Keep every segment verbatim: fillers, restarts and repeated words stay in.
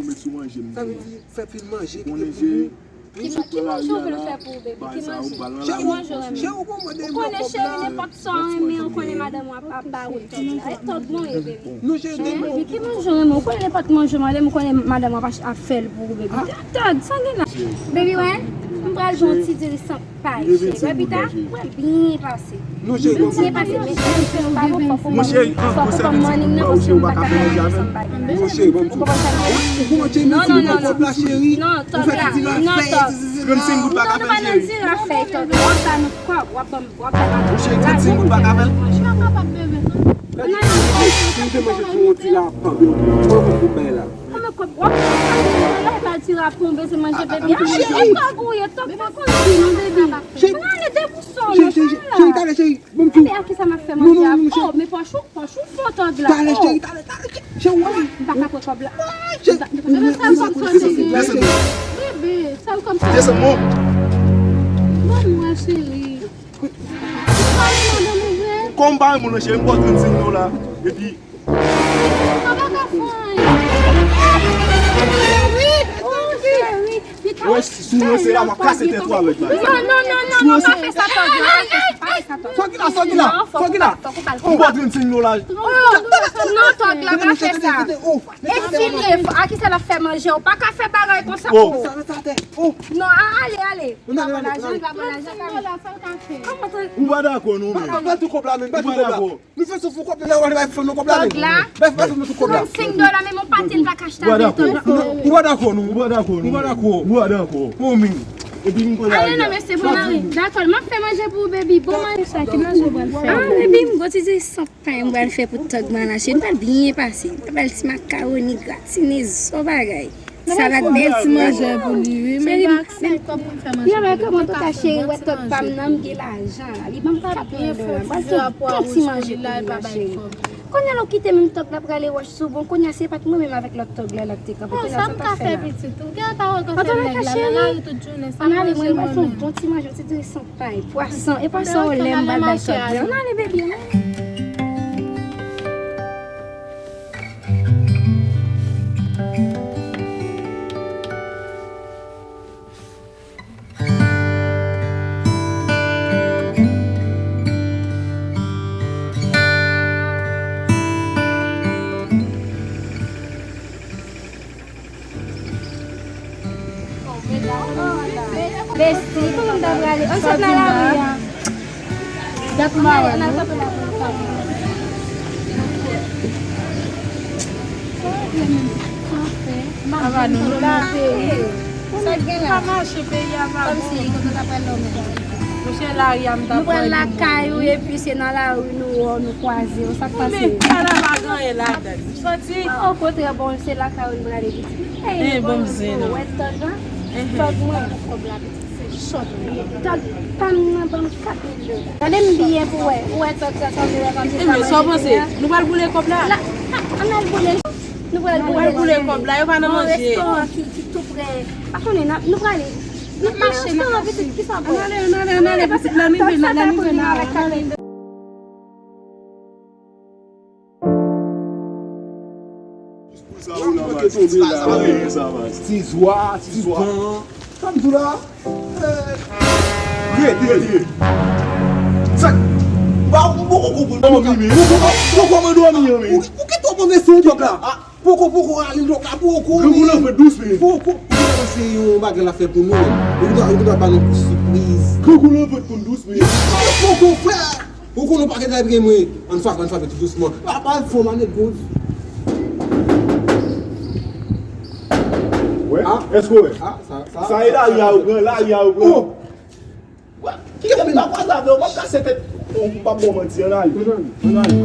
Ou met sou manje m. Sa vle di, fè pil manje, kite pou nou. Ki, ki manje w vle fè pou ou, baby? Ki manje? Ki manje w renmen? Ou konnen, cheri, nenpòt sa w renmen, ou konnen madanm w ap ba ou tòg la. E tòg mwen ye, baby. Non, cheri, baby, ki manje w renmen? Ou konnen nenpòt manje w mande m, ou konnen madanm w ap ach-, ap fè l pou ou, baby. Tòg, sa gen la. Baby, wè, m pral jwenn yon ti diri san pay, cheri. Wè, pita, w pral byen pase. Non, cheri, bon. Byen pase, men cheri, fè yon bagay, fòk ou ban m, fòk ou ban m money nan, paske m pa ka fè anyen san bagay. Non, cheri, bon. Ou konprann sa m di la? Non, non, non, non. Non, tòg la, non, tòg. Trannsenk goud pa ka fè l, cheri. Non, nou pa nan diri afè tòg la. W ap ba nou kòb, w ap ban m, w ap ba nou lajan pou nou fè manje. Ann ale. Si m te manje pou yon ti lapan, mwen konn pou bay la. Kòman kòb w ap fè sa? Lè pa ti rapon bezwen manje, baby. A, cheri, tòg ou ye, tòg pa konn di non, baby. Ann ale, debouche w, non, cheri, cheri, talè, cheri, bon, tou. Baby, a ki sa m ap fè manje a? Oh, men pòch ou, pòch ou fon tòg la. Talè, cheri, talè, talè, cheri, w ale. M pa ka pran kòb la. Cheri, m pa ka pran kòb sa, cheri. Bebe, sa l kòb sa. Desann, bon. Bon, mwen, cheri. Ou pa renmen madanm ou vre? Kòm m pa renmen w, cheri, m ba w trannsenk dola. Epi Sa pa ka fè anyen. Wi, wi, wi. Wè, si w ranse la, m ap kase tèt ou avèk la. Non, non, non, non, non, pa fè sa, tòg la, pa fè sa, pa fè sa, tòg. Fòk la, fòk la, fòk la. Fòk ou ba l trannsenk dola. Non, tòg la, pa fè sa. E fini, a ki sa l ap fè manje? Ou pa ka fè bagay konsa pou ou. Non, a, ale, ale. Ou pa ban lajan, ou pa ban lajan. Ou pa dakò non, men. Ou pa dakò. Nou fè souf pou kòb la, w ale bay fanm nan kòb la. Tòg la. Bay, bay fanm nan tout kòb la. Trannsenk dola, men mon pati l pa ka achte avè tòg la. Ou pa dakò non, ou pa dakò non. Ou pa dakò. Ou pa dakò. Ou pa dakò. Pou mi. Epi m pran la. Ale non, mesye, bon mari. Dakò, m ap fè manje pou ou, baby. Bon manje. Sa ki manje ou pral fè? Ah, baby, m gwo ti di san pay m pral fè pou tòg mwen la, cheri. M pral byen pase. M pral fè ti makawoni gratine, zò bagay. Salad bèl ti manje pou li, wi. Cheri, m, m, m, kòman tou ka cheri, wè tòg pa m nan, m gen lajan la. Li ban m kat mil dola. M pral fè yon bon ti manje pou li la, cheri. Kounye a la ou kite menm tòg la prale wòch sou bon. Kounye a se pa t mwen menm avèk lòt tòg la, la k te kanpe. Kounye a sa pa fè la. Ann ale, mwen, m pral fè yon bon ti manje, yon ti diri san pay, pwason, e pwason olè m pral bay tòg la. Ann ale, baby, ann ale. Besti, kote m ta prale? Ann sot nan lari a. Dat m pa wè nou. Ava nou la. Sa k gen la? Pa mache, peyi a pa bon. Kòmsi kote w ta pral la menm? Monchè, lari a m ta pral. Nou pral lakay ou, epi se nan lari nou wè w, nou kwaze w. Sa k pase? Men, kay la pa gen anyen ladan l. Ou santi? Okontrè, bon, se lakay ou n prale pitit. Ey, bon, m zen ou. Wè tòg la? Tòg mwen. Kòb la pitit, se chòt li ye. Tòg pa m nan ban m kat mil dola. Gade m byen pou wè. Ou wè tòg sa, sa vle wè kòmsi sa manje. Ebyen, sa w panse? Nou pral boule kòb la? La, a, ann al boule l. Nou pral boule l. Nou pral boule kòb la, yo pa nan manje. Nan restoran ki, ki tou pre. Pa konnen, n ap, nou prale. N ap mache, n ap mache. Ann ale, ann ale, ann ale, pitit, lè m rive, lè m rive nan. Ti zwa, ti pan. Sa m di w la. Rete, rete. Sa, ba, ou poko konprann. Dòmi, men. Ou poko, poko kòman dòmi an, men. Ou, ou ki twò move sou tòg la. Poko, poko rale tòg la, poko, men. Grangou nan vant dous, men. Poko. Ou se yon bagay la fè pou nou, men. Ou ta, ou ta ba nou sipriz. Grangou nan vant konn dous, men. Poko, frè. Ou konnen w pa gen dèyè mwen. Ann frape, ann frape tou dousman. Pa, pa fò mane goz. Wè? Èske w wè? Sa e lari a yo pran, lari a yo pran. Wè, kite m pa kwaze avè w, m ap kase tèt. Bon, m p ap ba w manti, ann ale. Ann ale. Ann ale.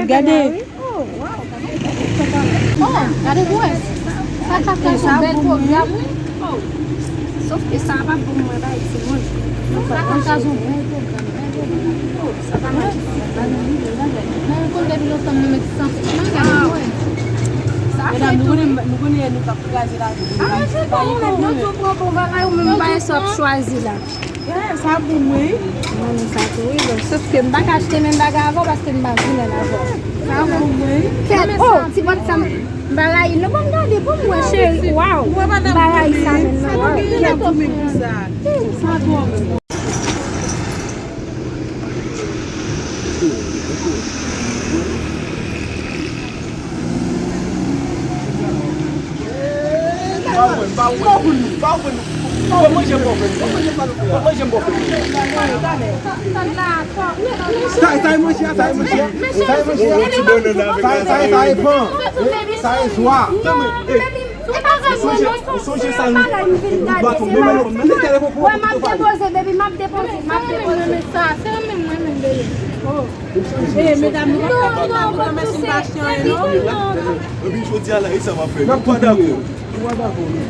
Gade. Oh, gade dwès. Sa ka fè yon bèl pwogram, wi. Sòf ke sa pa bon mwen bay timoun. Sa ka fè yon bèl pwogram. Sa pa mal. Men mwen konn depi lontan mwen met san sou mwen, gade mwen. Medam, nou konnen, nou konnen nou k ap kraze lavi. Ah, se pa yon, nou tou pran bon bagay, ou menm bagay sa w ap chwazi la. Yeah, sa bon, wi. Mwen, sa tou, wi. Bon, sòf ke m pa ka achte menm bagay avè w paske m pa vin avè w. Sa bon, wi. Kèt, oh, ti bòt sa m pa rayi l non, ban m gade pou m wè, cheri. Waw, m pa rayi sa menm non. Kèt. Sa bon. Pa wè, pa wè. Pa wè, pa wè. Mwen manje m bò fè. Mwen manje m bò fè. Sa, sa e manje a, sa e manje a. Sa e manje a. Sa, sa, sa e pan. Sa e zwa. Ou sonje, ou sonje sa nou, nou bat yon bagay fanm nan. Wè, m ap depoze, baby, m ap depoze, m ap depoze. Sa, se mwen menm, mwen menm, baby. Oh. Eh, medam, nou pa ka fè sa pou mèsi m pa chanje, non. Epi jodi a la, e sa m ap fè. Nou pa dakò. Nou pa dakò, non.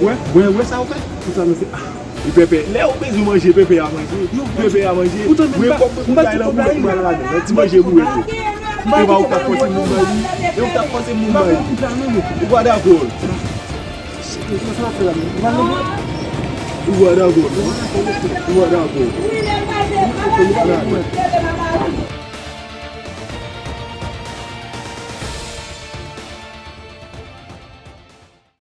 Wè, wè, wè sa ou fè? Pou sa nou fè? Ah, e pèpè. Lè ou bezwen manje, pèpè a manje. Pèpè a manje. Mwen kòm mwen pou bay lan pou mwen, mwen al ladan. Nan ti manje boure tou. E pa ou k ap fòse moun bay li. E ou k ap fòse moun bay li. Ou pa dakò. Ou pa dakò. Ou pa dakò. Ou pa dakò.